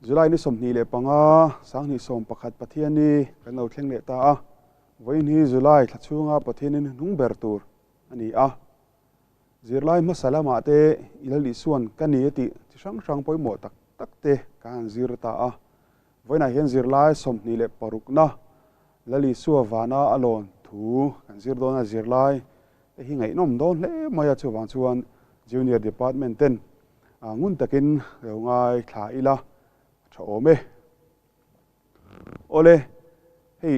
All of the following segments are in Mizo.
July ni 25, 2011 Pathianni kan lo thleng leh ta a. Vawiin hi July thla chhunga Pathianin hnung ber tur a ni a. Zirlai hmasa lamah te i Lal Isuan ka ni a tih chi hrang hrang pawimawh tak tak te kan han zir ta a. Vawiinah hian zirlai 26na Lal Isua vana a lawn thu kan zir dawn a, zirlai te hi ngaihnawm dawn hle mai a, chuvang chuan Junior Department ten ngun takin lo ngaithla ila a tha awm e. Awle, hei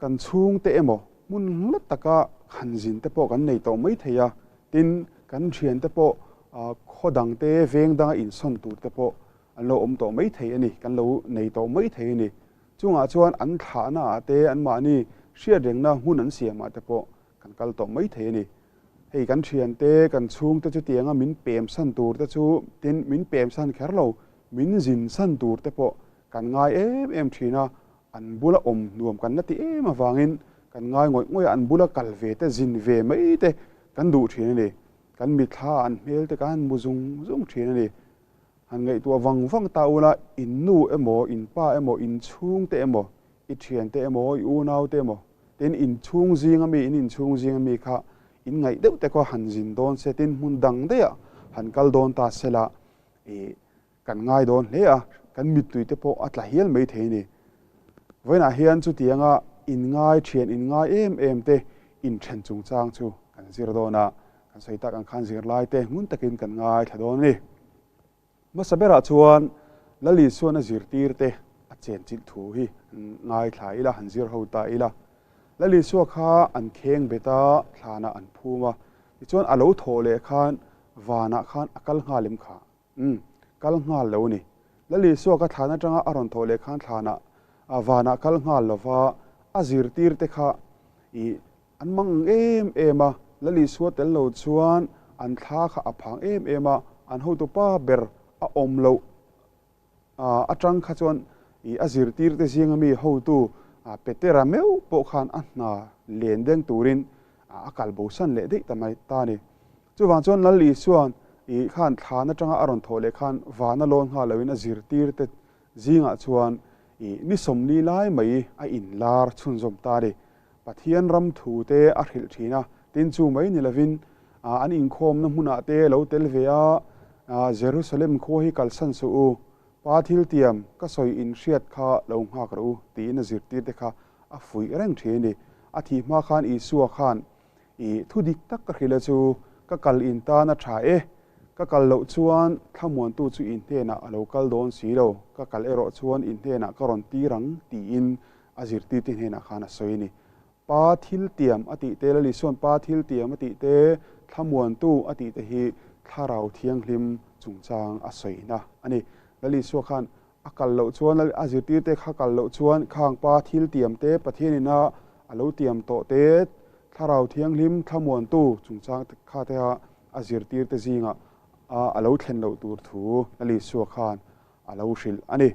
kan chhungte emaw hmun hla taka han zin te pawh kan nei tawh mai thei a, tin kan thiante pawh khaw dangte veng danga insawn tur te pawh an lo awm tawh mai thei a ni, kan lo nei tawh mai thei a ni. Chungah chuan an thlahna ah te anmahni hriatrengna hmun an siamah te pawh kan kal tawh mai thei a ni. Hei kan thiante, kan chhungte chutianga min pemsan tur te chu, tin min pemsan kher lo, min zinsan tur te pawh kan ngai em em thin a, an bula awm nuam kan la ti em avangin kan ngai ngawih ngawih a, an bula kal ve te, zin ve mai te kan duh thin a ni. Kan mitthla an hmel te khan mu zung zung thin a ni. Han ngaihtuah vang vang ta ula, in nu emaw, in pa emaw, in chhungte emaw, i thiante emaw, i unaute emaw, tin in chhung zinga mi, in inchhung zinga mi kha in ngaih deuh te khaw han zin dawn se, tin hmun dang daihah han kal dawn ta sela, ih kan ngai dawn hle a, kan mittui te pawh a tla hial mai thei a ni. Vawiinah hian chutianga inngai thian inngai em em te inthen chungchang chu kan zir dawn a, kan sawi tak ang khan zirlai te ngun takin kan ngaithla dawn a ni. Hmasa berah chuan Lal Isuan a zirtir te a chenchilh thu hi ngaithla ila, han zir ho ta ila. Lal Isua kha an kheng bet a, thlanah an phum a, tichuan a lo thawh leh khan vanah khan a kal nghal em kha? Umm, kal nghal lo a ni. Lal Isua ka thlan atanga a rawn thawh leh khan thlanah vanah kal nghal lova a zirtir te kha ih An mang ang em em a, Lal Isua tel lo chuan an thla kha a phang em em a, an hotu pa ber a awm loh atang kha chuan a zirtirte zinga mi hotu Petera meuh pawh khan a hna len deng turin a kal bosan leh daih ta mai ta a ni. Chuvang chuan Lal Isua'n khan thlan atanga a rawn thawh leh khan vana lawn nghal loin a zirtirte zingah chuan ni 40 lai mai a inlar chhunzawm ta a ni. Pathian ram thu te a hrilh thin a, tin chu mai ni lovin an inkhawmna hmunah te lo tel ve a, Jerusalem khua hi kalsan suh u, Pa thiltiam ka sawi in hriat kha lo nghak rawh u tiin a zirtir te kha a fuih reng thin a ni. A thih hma khan Isua khan i thu dik tak ka hrilh a chu, ka kal in tan a tha e, ka kal loh chuan thlamuantu chu in hnenah a lo kal dawn si lo, ka kal erawh chuan in hnenah ka rawn tir ang tiin a zirtirte hnenah khan a sawi a ni. Pa thil tiam a tih te, Lal Isua'n Pa thil tiam a tih te, thlamuantu a tih te hi Thlarau Thianghlim chungchang a sawina a ni. Lal Isua khan a kal loh chuan, a zirtirte kha kal loh chuan khang Pa thil tiam te, Pathianin a a lo tiam tawh te, Thlarau Thianghlim thlamuantu chungchang kha te a a zirtirte zingah a lo thlen loh tur thu Lal Isua khan a lo hrilh a ni.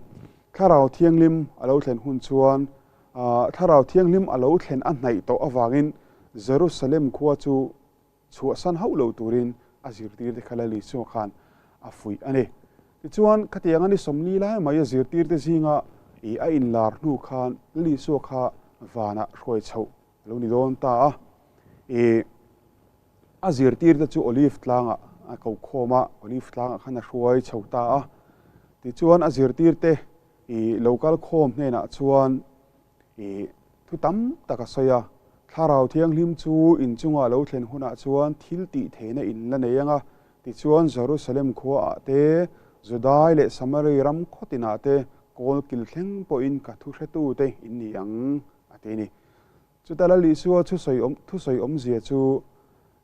Thlarau Thianghlim a lo thlen hun chuan Thlarau Thianghlim a lo thlen a hnaih tawh avangin Jerusalem khua chu chhuahsan hauh lo turin a zirtirte kha Lal Isua khan a fuih a ni. Tichuan, khatianga ni 40 lai mai a zirtirte zinga a inlar hnu khan Lal Isua kha vanah hruai chhoh a lo ni dawn ta a. A zirtirte chu Olive tlangah a ko khawm a, Olive tlangah khan a hruai chho ta a. Tichuan a zirtirte i lo kal khawm hnenah chuan i thu tam tak a sawi a, Thlarau Thianghlim chu inchungah lo thlen hunah chuan thil tih theihna in la nei ang a, tichuan Jerusalem khuaah te, Judai leh Samari ram khawtinah te kawl kil thleng pawhin ka thu hretute in ni ang, a ti a ni. Chuta Lal Isua thusawi awmzia chu,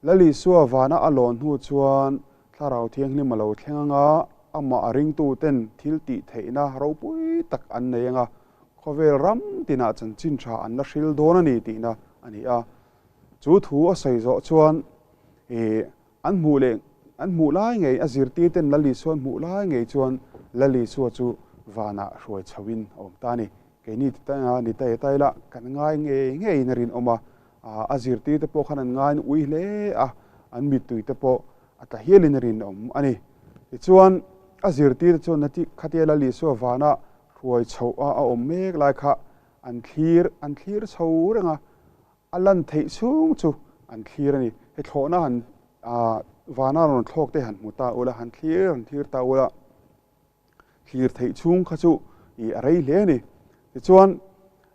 Lal Isua vana a lawn hnu chuan Thlarau Thianghlim a lo thleng ang a, amah a ringtuten thil tih theihna ropui tak an nei ang a, khawvel ram tinah chanchin tha an la hril dawn a ni tihna a ni a. Chu thu a sawi zawh chuan an hmuh leh an hmuh lai ngei, a zirtirten Lal Isua an hmuh lai ngei chuan Lal Isua chu vanah hruai chhoin a awm ta a ni. Keini ni ta e ta ila kan ngai ngei ngeiin a rinawm a, a zirtirte pawh khan an ngaiin ui hle a, an mittui te pawh a tla hialin a rinawm a ni. Tichuan, a zirtir chuan khatia Lal Isua vana hruai chhoh a a awm mek lai kha an thlir an thlir chho reng a, a lan theih chhung chu an thlir a ni. Hei thlawhna han vana rawn thlawk te han hmu ta ula, han thlir han thlir ta ula, thlir theih chhung kha chu ih a rei hle a ni. Tichuan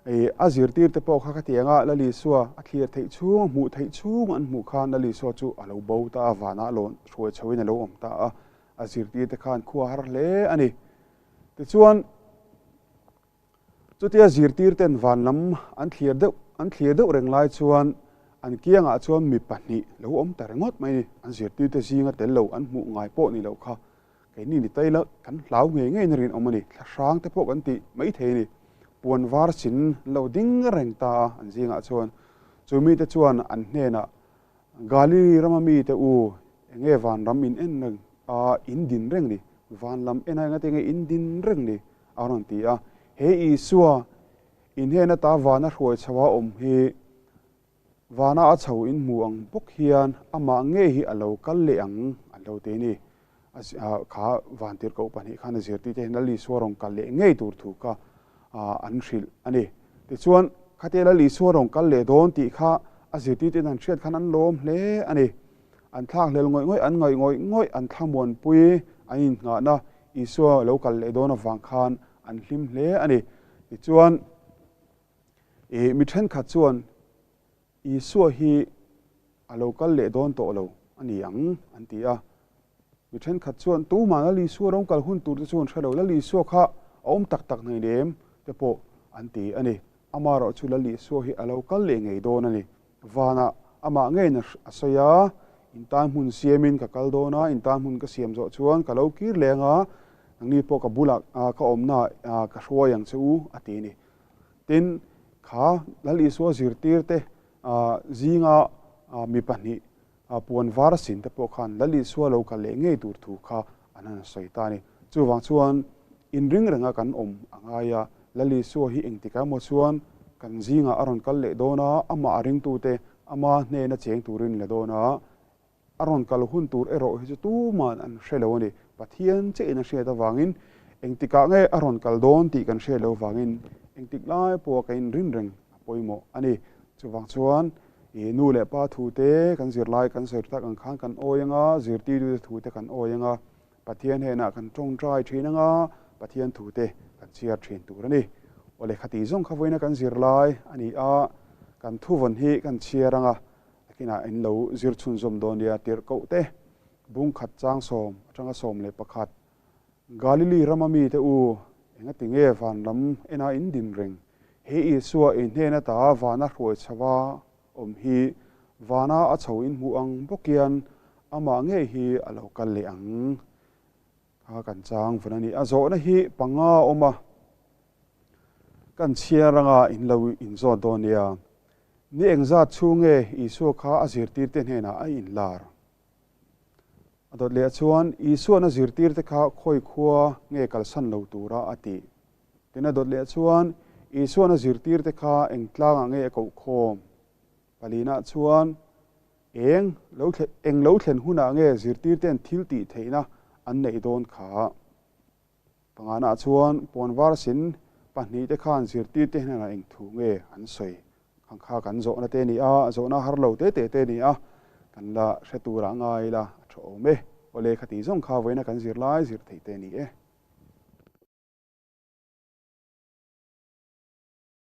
ih a zirtir te pawh kha khatianga Lal Isua a thlir theih chhung a hmuh theih chhung an hmuh khan Lal Isua chu a lo bo ta a, vanah lawn hruai chhoin a lo awm ta a, a zirtir te khan khua har hle a ni. Tichuan Chutia zirtirten van lam an thlir deuh an thlir deuh reng lai chuan an kiangah chuan mi pahnih lo awm ta ringawt mai ni. An zirtirte zinga tel lo an hmuh ngai pawh ni lo kha keini ni taila kan hlau ngei ngeiin a rinawm a ni. Thla hrang te pawh kan tih mai thei a ni. Puan var sin an lo ding reng ta a an zingah chuan. Chu mite chuan an hnenah Galili rama mite u, enge van ram in en reng a in din reng ni? Van lam en a engati nge in din reng ni? A rawn ti a. He Isua in hnena ta vana hruai chho a awm hi vana a chho in hmu ang bawk hian amah ngei hi a lo kal leh ang an lo ti a ni. Kha vantirhkoh pahnih khan a zirtirte hian Lal Isua rawn kal leh ngei tur thu kha an hrilh a ni. Tichuan, khatia Lal Isua rawn kal leh dawn tih kha a zirtirte'n an hriat khan an lawm hle a ni. An thlakhlel ngawih ngawih, an ngaih ngawih ngawih, an thlamuanpui, an innghahna Isua lo kal leh dawn avang khan an hlim hle a ni. Tichuan, ih mi thenkhat chuan Isua hi a lo kal leh dawn tawh lo a ni ang, an ti a. Mi thenkhat chuan, Tumah Lal Isua rawng kal hun tur te chu an hre lo, Lal Isua kha a awm tak tak hnaih nem te pawh an ti a ni. Amaherawh chu Lal Isua hi a lo kal leh ngei dawn a ni. Vanah amah ngeiin a sawi a, In tan hmun siamin ka kal dawn a, in tan hmun ka siam zawh chuan ka lo kir leng a, nangni pawh ka bulah ka awmnaah ka hruai ang che u, a ti a ni. Tin, kha Lal Isua zirtirte zinga mi pahnih puan var sin te pawh khan Lal Isua lo kal leh ngei tur thu kha an han sawi ta a ni. Chuvang chuan inring renga kan awm a ngai a, Lal Isua hi engtikah emaw chuan kan zingah a rawn kal leh dawn a, amah a ringtute ama hnena cheng turin la dawn a, A rawn kal hun tur erawh hi chu tuman an hre lo a ni. Pathian chiahin a hriat avangin engtikah nge a rawn kal dawn tih kan hriat lo vangin engtik lai pawha ka inrin reng a pawimawh a ni. Chuvang chuan i nu leh pa thute kan zirlai kan sawi tak ang khan kan awi anga, zirtirtute thute kan awi anga, Pathian hnenah kan tawngtai thin anga, Pathian thute kan chhiar thin tur a ni. Aw lehkha tih zawng kha vawiina kan zirlai a ni a, kan thuvawn hi kan chhiar anga, Nakinah in lo zir chhunzawm dawn nia tirhkoh te, bungkhat changsawm atanga 11, Galili rama mite u, engati nge van lam ena in din reng? He Isua in hnen ata vana hruai chhava awm hi vana a chho in hmuh ang bawk hian amah ngei hi a lo kal leh ang. Kha kan chang vun a ni. A zawhna hi panga a awm a, kan chhiar anga in lo inzawt dawn nia. Ni engzat chhung nge Isua kha a zirtirte hnenah a inlar? A dawt leh chuan Isua'n a zirtirte kha khawi khua nge kalsan lo tura a tih? Tin a dawt leh chuan Isua'n a zirtirte kha eng tlangah nge a koh khawm? Palinah chuan eng lo eng lo thlen hunah nge zirtirte'n thil tih theihna an neih dawn kha? Panganah chuan puan var sin pahnihte khan zirtirte hnenah eng thu nge an sawi? Khang kha kan zawhna te a ni a, zawhna har lo te te te a ni a, kan la hre turah ngai ila a tha awm e. Awle khati zawng kha vawiina kan zirlai zir theih te a ni e.